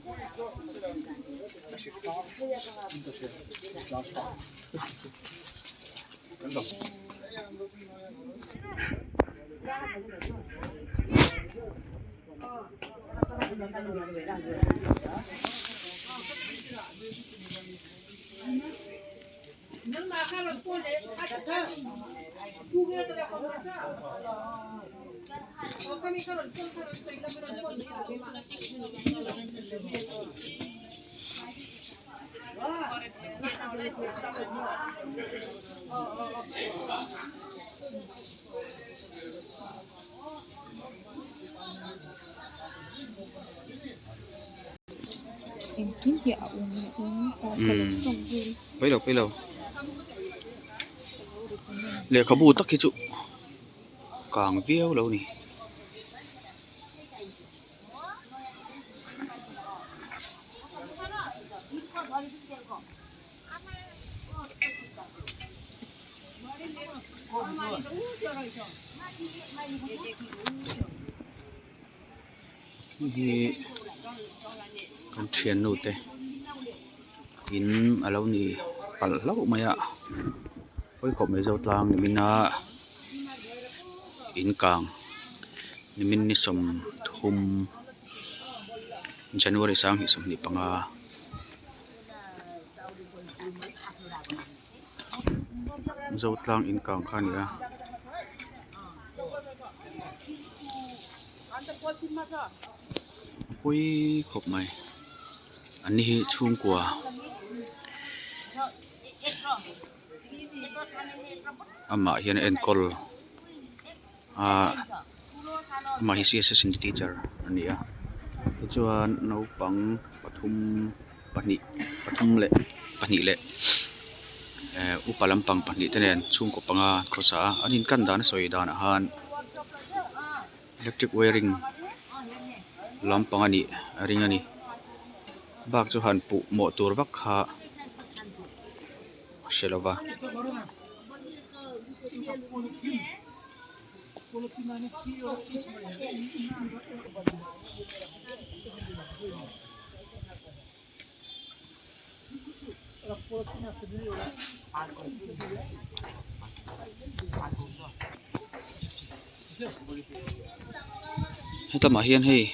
Engkim hi a awm a awm pailo pailo lehkhabu tak hi chu kang viau lo ni. Hi kan thiannu te in a lo ni palh hlauh mai a pawikhawp mai zo tlang ni min a in kang nimin ni sawmthum January sanghnih sawmhnih panga. Zotlang in kang kha a ni a. Pawi khawp mai an ni hi chhungkua amah hian a enkawl a amah hi C S S teacher a ni a tichuan naupang pathum pahnih pathum leh pahnih leh eh upa lampang pahnih te nen chhungkaw panga an khawsa a an inkan dan a sawi danah khan electric wiring lampang a nih a ring a ni bak chu han puh mawh tur vak kha a hre lo va. Hetamah hian hei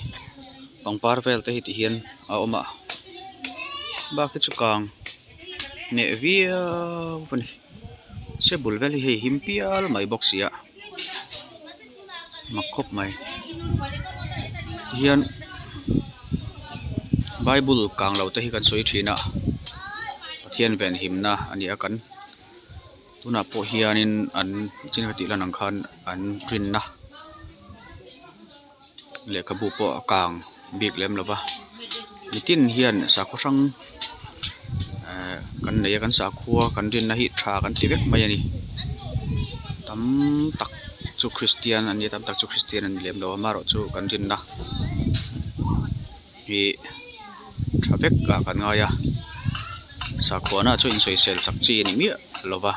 pangpar vel te hi ti hian a awm a bak hi chu kang hneh viau a ni se bul vel hi hei him pial mai bawk si a mak khawp mai tihian bible kang lo te hi kan sawi thin a Pathian venhimna a ni a kan tunah pawh hianin an chin ka tih lan ang khan an rinna lehkhabu pawh a kang bik lem lo va nitin hian sakhaw hrang ehh kan nei a kan sakhua kan rinna hi tha kan ti vek mai a ni tam tak chu kristian an ni a tam tak chu kristian an ni lem lo a amaherawhchu kan rinna hi tha vek ah kan ngai a sakhuana chu insawisel chak chi a ni miah lo va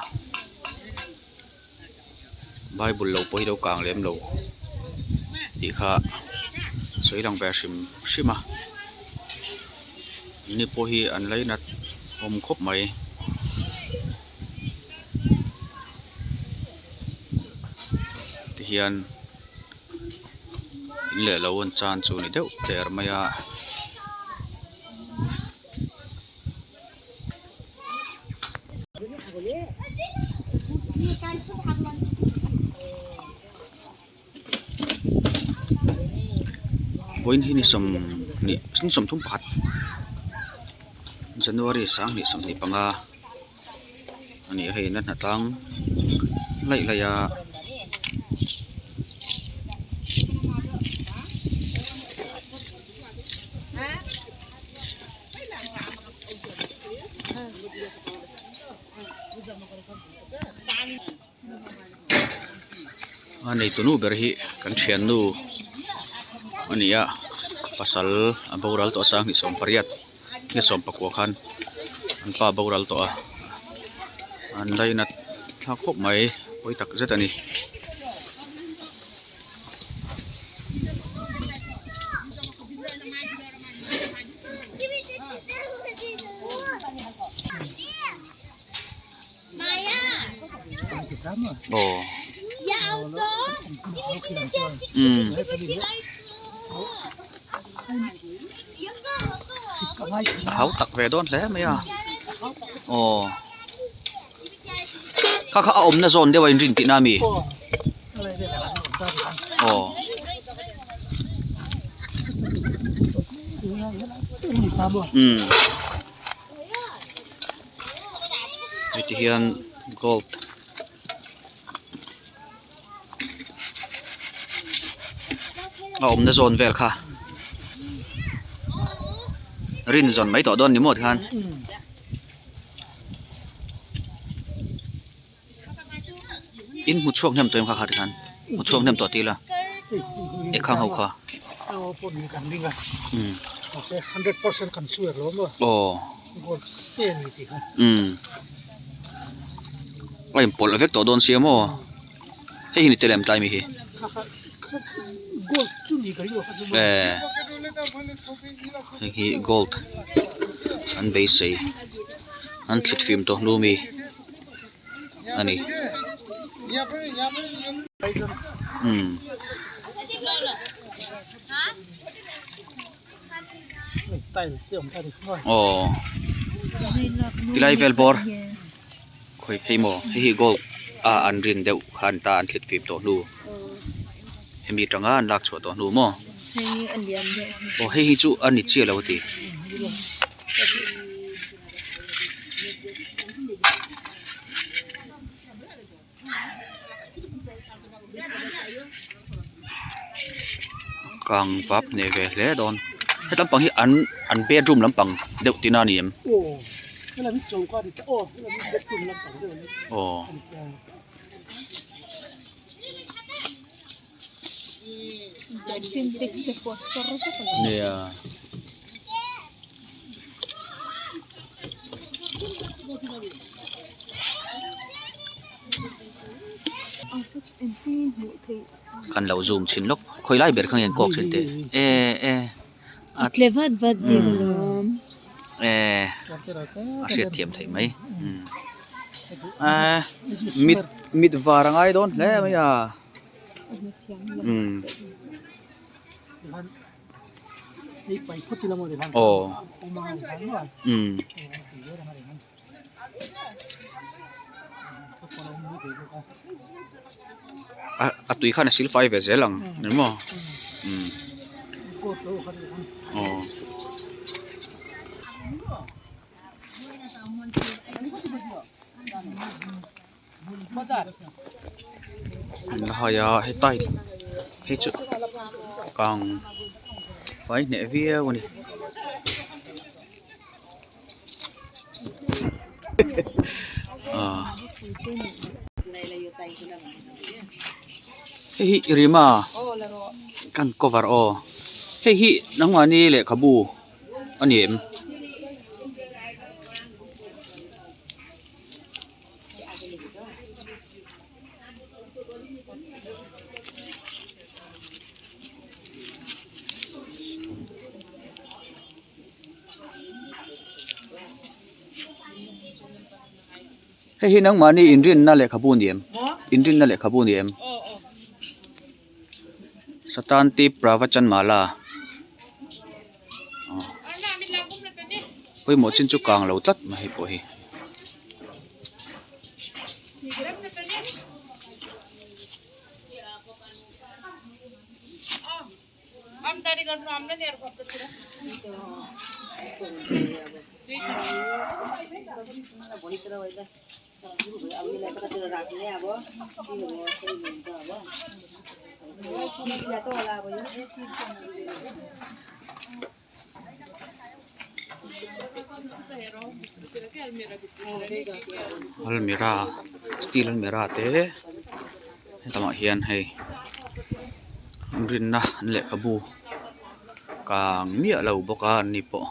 bible lo pawh hi lo kang lem lo tih kha sawi lang ve hrim hrim a ni pawh hi an lainat awm khawp mai. Tihian in leh lo an chan chu a ni deuh der mai a. Vawiin hi ni sawmhnih ni sawmthum pakhat January sanghnih sawmhnih panga a ni a hei a hnatlang laih laih a. A neitu nu ber hi kan thiannu a ni a pasal a boral tawh a sanghnih sawm pariat nge sawm pakua khan an pa a boral tawh a an lainat thlak khawp mai pawi tak zet a ni. Aw. Umm. A hau tak ve dawn hle mai a. Aw. Kha kha a awmna zawn deuh a inrin tihna a mi? Aw. Umm. Heti hian gold a awmna zawn vel kha rin zawn mai tawh dawn ni maw tikhan. In hmu chhuak hnem tawh em kha kha tikhan hmu chhuak hnem tawh ti ila e khang ho kha umm aw umm a inpawlh vek tawh dawn sia maw hei hi ni tel em tlai mi hi eh hei hi gold an beisei an thlit fim tawh hnu mi. a ni umm. Aw tilai vel bawr khawi phei maw hei hi gold a an rin deuh khan ta an thlit fim tawh hnu hemi atanga an lak chhuah tawh hnu maw aw hei hi chu a ni chiah lo a ti. Kang vap nei ve hle dawn heti lampang hi an an bedroom lampang deuh tihna a ni em? Aw. Sintex te pawh sawr vek a lo Nia. Kan lo zoom chhin lawk khawi lai ber kha nge an kawk chhin teh e e a tle vat vat bik alawm e a hriat thiam theih mai a mit mit var a ngai dawn hle mai a. Aw umm a tui khan a sil fai ve zel ang ni maw umm aw. An la hai a hetai hei chu kang fai hneh viau a ni ah hei hi Rima kan cover aw hei hi nangmahni lehkhabu a ni em. Hei hi nangmahni inrinna lehkhabu a ni em inrinna lehkhabu a ni em Satanti Pravachanmala pawimawh chin chu kang lo tlat mai hei pawh hi. Almirah steel almirah te helamah hian hei an rinna an lehkhabu kang miah lo bawk a an ni pawh.